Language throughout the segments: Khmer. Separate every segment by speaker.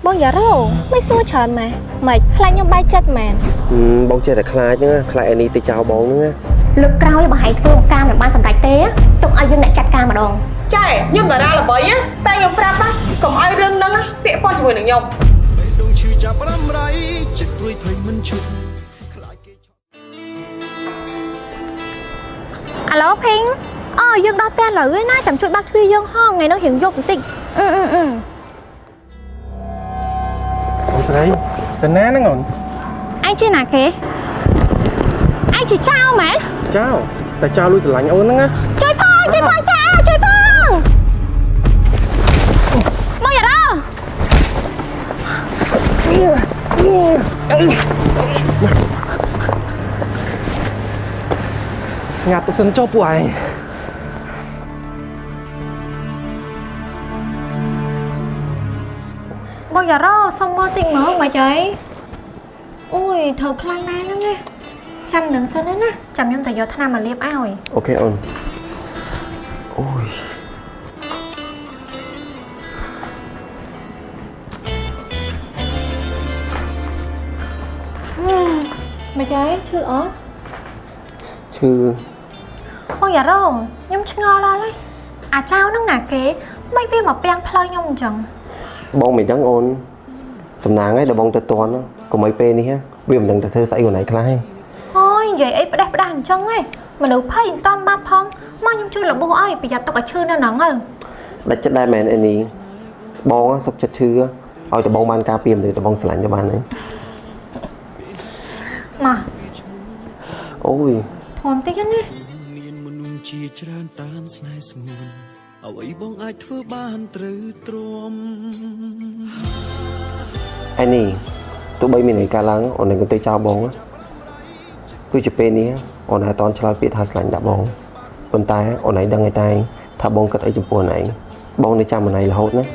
Speaker 1: បងយ៉ារ៉ូមិនសួរច្រើនម៉េះម៉េចខ្លាចខ្ញុំបែកចិត្តមែន
Speaker 2: ហឹមបងចេះតែខ្លាចហ្នឹងណាខ្លាចឯនេះទៅចោលបងហ្នឹងណា
Speaker 3: លើកក្រោយបើហែងធ្វើការមិនបានសម្រេចទេទុកឲ្យយើងអ្នកចាត់ការម្ដង
Speaker 4: ចែខ្ញុំតារាល្បីណាតែខ្ញុំប្រាប់ណាកុំឲ្យរឿងហ្នឹងណាពាក់ព័ន្ធជាមួយនឹងខ្ញុំ
Speaker 5: បេះដូងឈឺចាប់រំរៃចិត្តព្រួយភ័យមិនឈប់ខ្លាចគេឆក់
Speaker 1: អាឡូភីងអូយើងដល់ផ្ទះឥឡូវឯណាចាំជួយបាក់ទ្វារយើងហងថ្ងៃនោះរៀងយប់បន្តិចអឺអឺអឺ
Speaker 6: អូនស្រីទៅណាហ្នឹងអូន
Speaker 1: ឯងជាណាគេឯងជាចៅមែន
Speaker 6: ចៅតែចៅលួចស្រឡាញ់អូនហ្នឹងណា
Speaker 1: ជួយផងជួយផងចាជួយផងបងយ៉ារ៉ូ
Speaker 6: ងាប់ទុកសិនចុះពួកឯង
Speaker 1: បងយ៉ារ៉ូសុំមើលតិចមើលមកចៃអូយត្រូវខ្លាំងណាស់ហ្នឹងណាចាំនឹងសិនណាចាំខ្ញុំទៅយកថ្នាំមកលាបឲ្យ
Speaker 2: អូខេអូនអូយ
Speaker 1: មកចៃឈឺអត់
Speaker 2: ឈឺ
Speaker 1: បងយ៉ារ៉ូខ្ញុំឆ្ងល់ដល់ហើយអាចៅហ្នឹងណាគេមិនវាមកពាំងផ្លូវខ្ញុំអញ្ចឹង
Speaker 2: បងមិនដឹងអូនសំណាងឯងដល់បងទៅតន់ហ្នឹងកុំឲ្យពេលនេះវាមិនដឹងទៅធ្វើស្អីខ្លួនឯងខ្លះឯង
Speaker 1: អូយនិយាយអីផ្ដេសផ្ដាស់អញ្ចឹងឯងមនុស្សភ័យមិនតាន់បាត់ផងមកខ្ញុំជួយរបួសឲ្យប្រយ័ត្នទុកឲ្យឈឺនៅហ្នឹងទៅ
Speaker 2: ដាច់ចិត្តដែរមែនឯនេះបងសុខចិត្តឈឺឲ្យតែបងបានការពារមនុស្សតែបងស្រឡាញ់ទៅបានហើយ
Speaker 1: មក
Speaker 2: អូយ
Speaker 1: ធំតិចណា
Speaker 5: មានមនុស្សជាច្រើនតាមស្នេហ៍ស្ងួនអ្វីបងអាចធ្វើបានត្រូវទ្រាំ
Speaker 2: ឯនេះទោះបីមានអីកើតឡើងអូនឯងក៏ទៅចោលបងគឺជាពេលនេះអូនឯងអត់តន់ឆ្លើយពាក្យថាស្រឡាញ់ដាក់បងប៉ុន្តែអូនឯងដឹងឯតែថាបងគិតអីចំពោះអូនឯងបងនៅចាំអូនឯងរហូតណា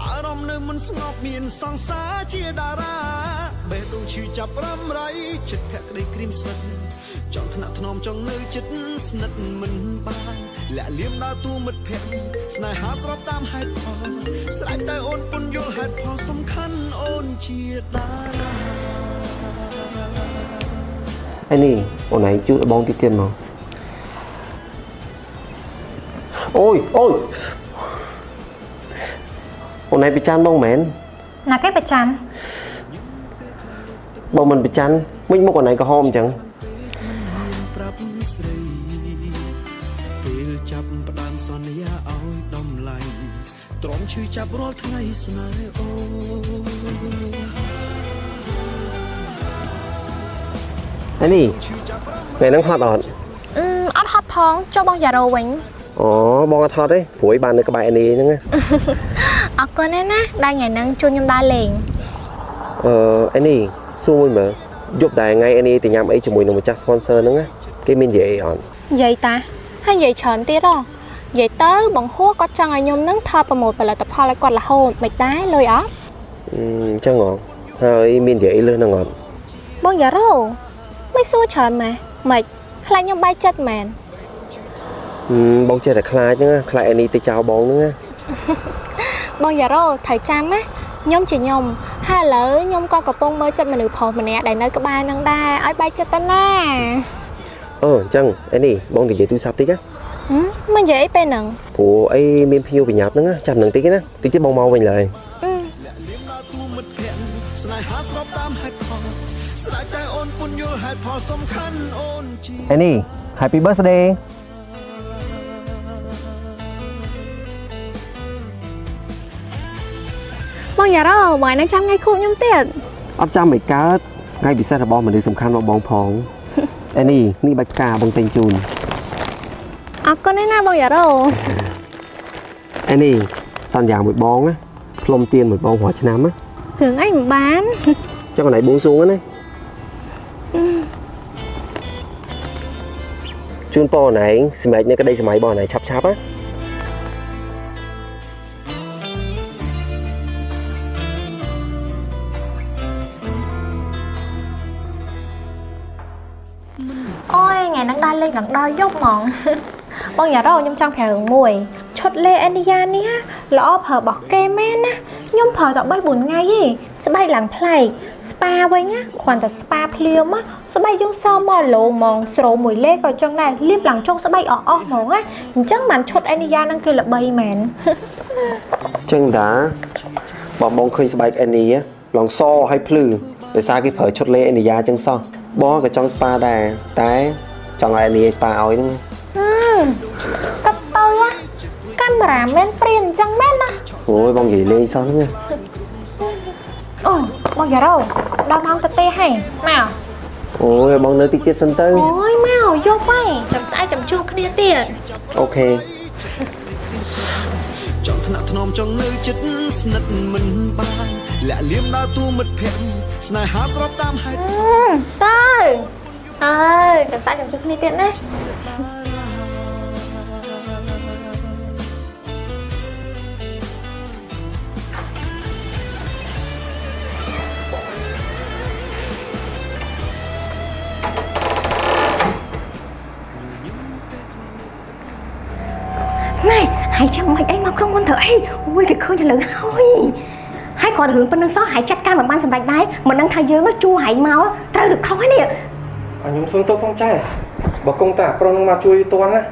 Speaker 5: អារម្មណ៍នៅមិនស្ងប់មានសង្សារជាតារាបេះដូងឈឺចាប់រំរៃចិត្តភក្តីក្រៀមស្វិតចង់ថ្នាក់ថ្នមចង់នៅចិត្តស្និទ្ធមិនបានលាក់លៀមដើរតួមិត្តភក្តិស្នេហាស្របតាមហេតុផលស្រេចតែអូនពុនយល់ហេតុផលសំខាន់អូនជាតារា
Speaker 2: ឯនេះអូនឯងជួយបងតិចទៀតមកអូយអូយអូនឯងប្រច័នបងមែន
Speaker 1: ណាគេប្រច័ន
Speaker 2: បងមិនប្រច័នមិនមុខអូនឯងក្រហមអញ្ចឹង
Speaker 5: ប្រាប់ស្រីពេលចាប់ផ្ដើមសន្យាឲ្យតម្លៃទ្រាំឈឺចាប់រាល់ថ្ងៃស្នេហ៍អូន
Speaker 2: ឯនេះថ្ងៃហ្នឹងហត់អត់
Speaker 1: អឺអត់ហត់ផងចុះបងយ៉ារ៉ូវិញ
Speaker 2: អូបងអត់ហត់ទេព្រួយបាននៅក្បែរឯនេះហ្នឹងណា
Speaker 1: អរគុណណាស់ណាដែលថ្ងៃហ្នឹងជួនខ្ញុំដើរលេង
Speaker 2: អឺឯនេះសួរមួយមើលយប់តែថ្ងៃឯនេះទៅញ៉ាំអីជាមួយនឹងម្ចាស់ sponsor ហ្នឹងណាគេមាននិយាយអីអត់
Speaker 1: និយាយតាហើយនិយាយច្រើនទៀតហ៎និយាយទៅបងហួរគាត់ចង់ឲ្យខ្ញុំហ្នឹងថតប្រម៉ូទផលិតផលឲ្យគាត់រហូតមិនដែរលុយអត់
Speaker 2: អឺអញ្ចឹងហ៎ហើយមាននិយាយអីលើសហ្នឹងអត់
Speaker 1: បងយ៉ារ៉ូមិនសួរច្រើនម៉េះម៉េចខ្លាចខ្ញុំបែកចិត្តមែន
Speaker 2: ហឹមបងចេះតែខ្លាចហ្នឹងណាខ្លាចឯនេះទៅចោលបងហ្នឹងណា
Speaker 1: បងយ៉ារ៉ូត្រូវចាំណាខ្ញុំជាខ្ញុំហើយឥឡូវខ្ញុំក៏កំពុងមើលចិត្តមនុស្សប្រុសម្នាក់ដែលនៅក្បែរហ្នឹងដែរឲ្យបែកចិត្តទៅណា
Speaker 2: អឺអញ្ចឹងឯនេះបងនិយាយទូរស័ព្ទតិចណា
Speaker 1: ហឹមមិននិយាយអីពេលហ្នឹង
Speaker 2: ព្រោះអីមានភ្ញៀវប្រញាប់ហ្នឹងណាចាំនឹងតិចណាតិចទៀតបងមកវិញឡើយ
Speaker 1: អឺ
Speaker 5: លាក់លៀមដើរតួមិត្តភក្តិស្នេហាស្របតាមហេតុផលស្រេចតែអូនពុនយល់ហេតុផលសំខាន់អូនជា
Speaker 2: ឯនេះ Happy birthday
Speaker 1: បងយ៉ារ៉ូបងឯងនឹងចាំថ្ងៃខួបខ្ញុំទៀត
Speaker 2: អត់ចាំមិនកើតថ្ងៃពិសេសរបស់មនុស្សសំខាន់របស់បងផងឯនេះនេះបាច់ផ្កាបងទិញជូន
Speaker 1: អរគុណណាស់ណាបងយ៉ារ៉ូ
Speaker 2: ឯនេះសន្យាមួយបងណាផ្លុំទៀនមួយបងរាល់ឆ្នាំណា
Speaker 1: រឿងអីមិនបាន
Speaker 2: ចឹងកន្លែងបួងសួងហ្នឹងណាជូនពរណែងសម្រេចនៅក្តីសម័យរបស់ណែងឆាប់ឆាប់ណា
Speaker 1: អូយថ្ងៃហ្នឹងដើរលេងឡើងដល់យប់ហ្មង បងយ៉ារ៉ូខ្ញុំចង់ប្រាប់រឿងមួយឈុតលេអេនីយ៉ានេះណាល្អប្រើរបស់គេមែនណា ខ្ញុំប្រើតែ3 4ថ្ងៃទេស្បែកឡើងប្លែកស្ប៉ាវិញណាគ្រាន់តែស្ប៉ាភ្លាមណាស្បែកយើងសមមកឡូហ្មងស្រូមួយលេក៏ចឹងដែរលាបឡើងចុងស្បែកអស់អស់ហ្មងណាអញ្ចឹងបានឈុតអេនីយ៉ាហ្នឹងគឺល្បីមែន
Speaker 2: ចឹងតាបងបងឃើញស្បែកអេនីឡងសឲ្យភ្លឺដោយសារគេប្រើឈុតលេអេនីយ៉ាចឹងសោះបងក៏ចង់ស្ប៉ាដែរតែចង់ឲ្យអេនីស្ប៉ាឲ្យហ្នឹង
Speaker 1: កាត់ទៅណាកាមេរ៉ាមែនព្រានអញ្ចឹងមែនណា
Speaker 2: អូយបងនិយាយលេងសោះហ្នឹង
Speaker 1: អូបងយ៉ារ៉ូដល់ម៉ោងទៅទេហើយមក
Speaker 2: អូយបងនៅតិចទៀតសិនទៅ
Speaker 1: អូយមកយកไปចាំស្អែកចាំជួបគ្នាទៀត
Speaker 2: OK
Speaker 5: ចង់ថ្នាក់ថ្នមចង់នៅចិត្តស្និទ្ធមិនបានលាក់លៀមដើរតួមិត្តភក្តិស្នេហាស្របតាមហេតុ
Speaker 1: ទៅអើយចាំស្អែកចាំជួបគ្នាទៀតណា
Speaker 3: ណែហើយចាំមិនអីមកក្រុមហ៊ុនត្រូវអីអូយគេឃើញឥឡូវហើយហើយគ្រាន់តែរឿងប៉ុណ្្នឹងសោះហើយចាត់ការមិនបានសម្រេចដែរមិនដឹងថាយើងជួហែងមកត្រូវឬខុសហ្នឹងនេះ
Speaker 6: ខ្ញុំសុំទោសផងចែបើគង់តាប្រុសនឹងមកជួយតន់ណា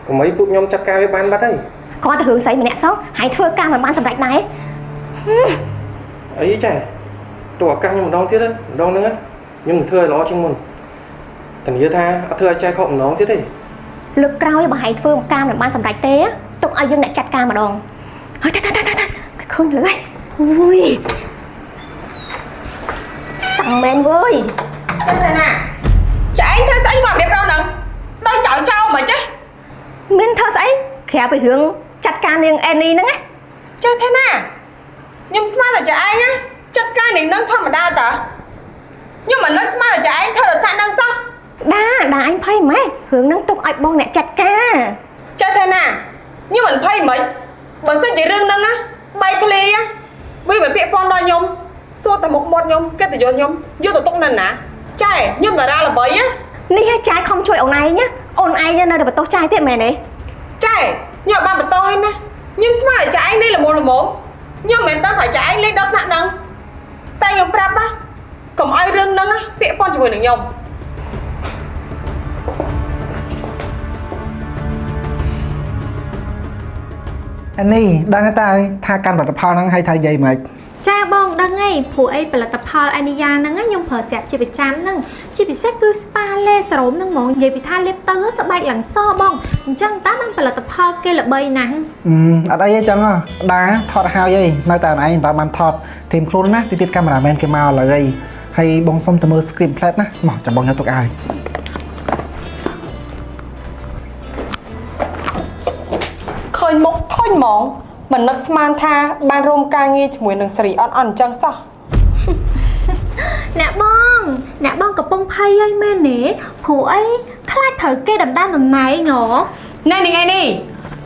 Speaker 6: កុំអីពួកខ្ញុំចាត់ការវាបានបាត់ហើយ
Speaker 3: គ្រាន់តែរឿងស្រីម្នាក់សោះហើយធ្វើការមិនបានសម្រេចដែរ
Speaker 6: អីចែតួឱកាសខ្ញុំម្ដងទៀតម្ដងហ្នឹងខ្ញុំនឹងធ្វើឲ្យល្អជាងមុនធានាថាអត់ធ្វើឲ្យចែខកម្ដងទៀតទេ
Speaker 3: លើកក្រោយបើហើយធ្វើការមិនបានសម្រេចទេទុកឲ្យយើងអ្នកចាត់ការម្ដងហើយតាតាតាតាគេឃើញលើហើយអូយសាំងមែនវើយ
Speaker 4: ចឹងតែណាចាឯងធ្វើស្អីមករៀបរងហ្នឹងដោយចៅចៅមិនចេះ
Speaker 3: មានធ្វើស្អីក្រៅពីរឿងចាត់ការនាងអេនីហ្នឹងណា
Speaker 4: ចេះទេណាខ្ញុំស្មានតែចាឯងណាចាត់ការនាងហ្នឹងធម្មតាតាខ្ញុំមិននឹកស្មានតែចាឯងធ្វើរដ្ឋហ្នឹងសោះ
Speaker 3: ដាដាអញភ័យម៉េះរឿងហ្នឹងទុកឲ្យបងអ្នកចាត់ការ
Speaker 4: ចេះទេណាខ្ញុំមិនភ័យមិនបើសិនជារឿងហ្នឹងណាបែកធ្លាយវាមិនពាក់ព័ន្ធដល់ខ្ញុំសួរតែមុខមាត់ខ្ញុំកិត្តិយសខ្ញុំយកទៅទុកនៅណាចែខ្ញុំតារាល្បីណា
Speaker 3: នេះឲ្យចាយខំជួយអូនឯងណាអូនឯងនៅតែបន្ទោសចាយទៀតមែនទេ
Speaker 4: ចែខ្ញុំបានបន្ទោសហើយណាខ្ញុំស្មានតែចាឯងនេះល្មមល្មមខ្ញុំមិនដឹងថាចាឯងលេងដល់ថ្នាក់ហ្នឹងតែខ្ញុំប្រាប់ណាកុំឲ្យរឿងហ្នឹងពាក់ព័ន្ធជាមួយនឹងខ្ញុំ
Speaker 7: អានេះដឹងតើថាកាន់ផលិតផលហ្នឹងឲ្យថាយាយមិន
Speaker 1: ចាបងដឹងហើយព្រោះអីផលិតផលអេនីយ៉ាហ្នឹងខ្ញុំប្រើស្រាប់ជាប្រចាំហ្នឹងជាពិសេសគឺស្ប៉ាលេសេរ៉ូមហ្នឹងហ្មងនិយាយពីថាលាបទៅស្បែកឡើងសបងអញ្ចឹងតើបានផលិតផលគេល្បីណាស់
Speaker 7: អត់អីទេចឹងដាថតហើយអីនៅតែឯងតើបានថតធីមខ្លួនណាទីទៀតកាមេរ៉ាមែនគេមកឡើយហើយបងសុំទៅមើល screen plate ណាមកចាំបងយកទុកឲ្យ
Speaker 4: ឃើញមុខធុញហ្មងមិននឹកស្មានថាបានរួមការងារជាមួយនឹងស្រីអន់អន់អញ្ចឹងសោះ
Speaker 1: អ្នកបងអ្នកបងកំពុងភ័យហើយមែនទេព្រោះអីខ្លាចត្រូវគេដណ្ដើមតំណែងហ៎
Speaker 4: ណែនាងឯងនេះ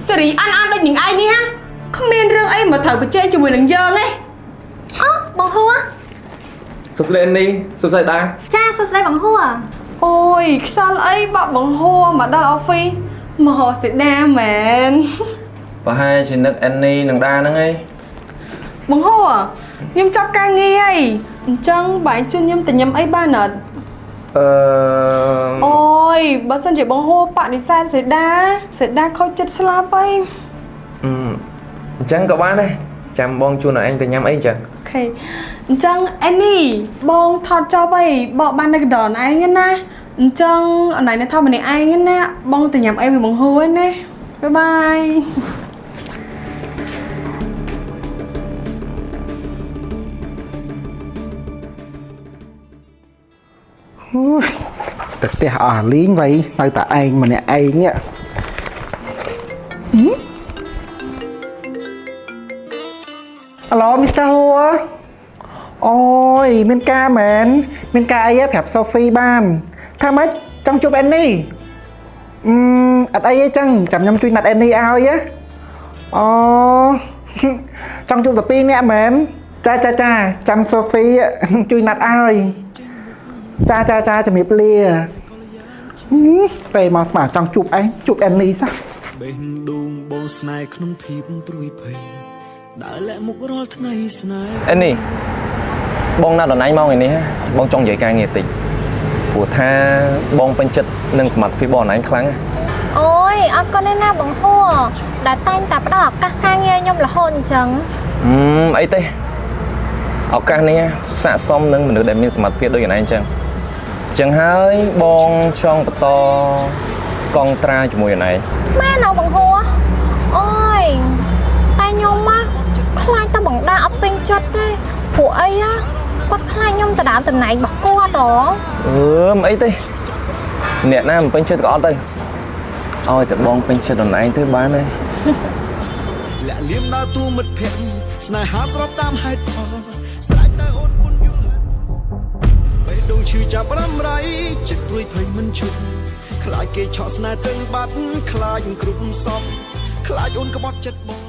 Speaker 4: ស្រីអន់អន់ដូចនាងឯងនេះហាគ្មានរឿងអីមកត្រូវប្រជែងជាមួយនឹងយើងទេ
Speaker 1: អូបងហួរ
Speaker 8: សុខស្ដីនេះសុខស្ដីដែរ
Speaker 1: ចាសុខស្ដីបងហួរ
Speaker 4: អូយខ្យល់អីបាក់បងហួរមកដល់អอฟហ្វីមហោសេដាមែន
Speaker 8: ប្រហែលជានឹកអេននីនឹងដាហ្នឹងឯង
Speaker 4: បងហួរខ្ញុំចាប់ការងារហើយអញ្ចឹងបែរជូនខ្ញុំទៅញ៉ាំអីបានអត់
Speaker 8: អឺ
Speaker 4: អូយបើសិនជាបងហួរបដិសេធសេដាសេដាខូចចិត្តស្លាប់ហើយ
Speaker 8: អញ្ចឹងក៏បានដែរចាំបងជូនឲ្យអញទៅញ៉ាំអីអញ្ចឹង
Speaker 4: អូខេអញ្ចឹងអេនីបងថតចប់ហើយបកបាននៅកណ្ដនឯងណាអញ្ចឹងអនឡាញនៅថតម្នាក់ឯងណាបងទៅញ៉ាំអីវាបងហួរណាបាយបាយ
Speaker 7: ទៅផ្ទះអស់លីងវៃនៅតែឯងម្នាក់ឯងអាឡូមីស្ទ័រហួរអូយមានការមែនមានការអីប្រាប់សូហ្វីបានថាម៉េចចង់ជួបអេននីអត់អីទេចឹងចាំខ្ញុំជួយណាត់អេននីឲ្យណាអូចង់ជួបតែពីរនាក់មែនចាចាចាចាំសូហ្វីជួយណាត់ឲ្យចាចាចាជំរាបលាពេលមកស្មាចង់ជួបឯងជួបអេននីសោះ
Speaker 5: បេះដូងបងស្នេហ៍ក្នុងភាពព្រួយភ័យ ដើរលាក់មុខរាល់ថ្ងៃស្នេហ៍
Speaker 8: អេនេះបងណាត់ដល់ណៃមកថ្ងៃនេះបងចង់និយាយការងារតិចព្រោះថាបងពេញចិត្តនឹងសមត្ថភាពបងណៃខ្លាំង
Speaker 1: អូយអត់ក៏នេះណាបងហួរដែលតែងតែផ្ដល់ឱកាសការងារខ្ញុំរហូតអញ្ចឹង
Speaker 8: អីទេឱកាសនេះស័ក្តិសមនឹងមនុស្សដែលមានសមត្ថភាពដូចណៃអញ្ចឹងអញ្ចឹងហើយបងចង់បន្តកងត្រាជាមួយណៃ
Speaker 1: មែនអត់បងហួរអូយតែខ្ញុំមកខ្លាចតែបងដាអត់ពេញចិត្តទេព្រោះអីគាត់ខ្លាចខ្ញុំដណ្ដើមតំណែងរបស់គាត់ហ៎
Speaker 8: អឺមិនអីទេអ្នកណាមិនពេញចិត្តក៏អត់ទៅឲ្យតែបងពេញចិត្តតំណែងទៅបានហើយ
Speaker 5: លាក់លៀមដល់ទូមិត្តភក្តិស្នេហាស្របតាមហេតុផលស្រេចតែអូនពុនយល់ហេតុបេះដូងឈឺចាប់រំរៃចិត្តព្រួយភ័យមិនឈប់ខ្លាចគេឆក់ស្នេហ៍ទៅបាត់ខ្លាចគ្រប់សពខ្លាចអូនក្បត់ចិត្តបង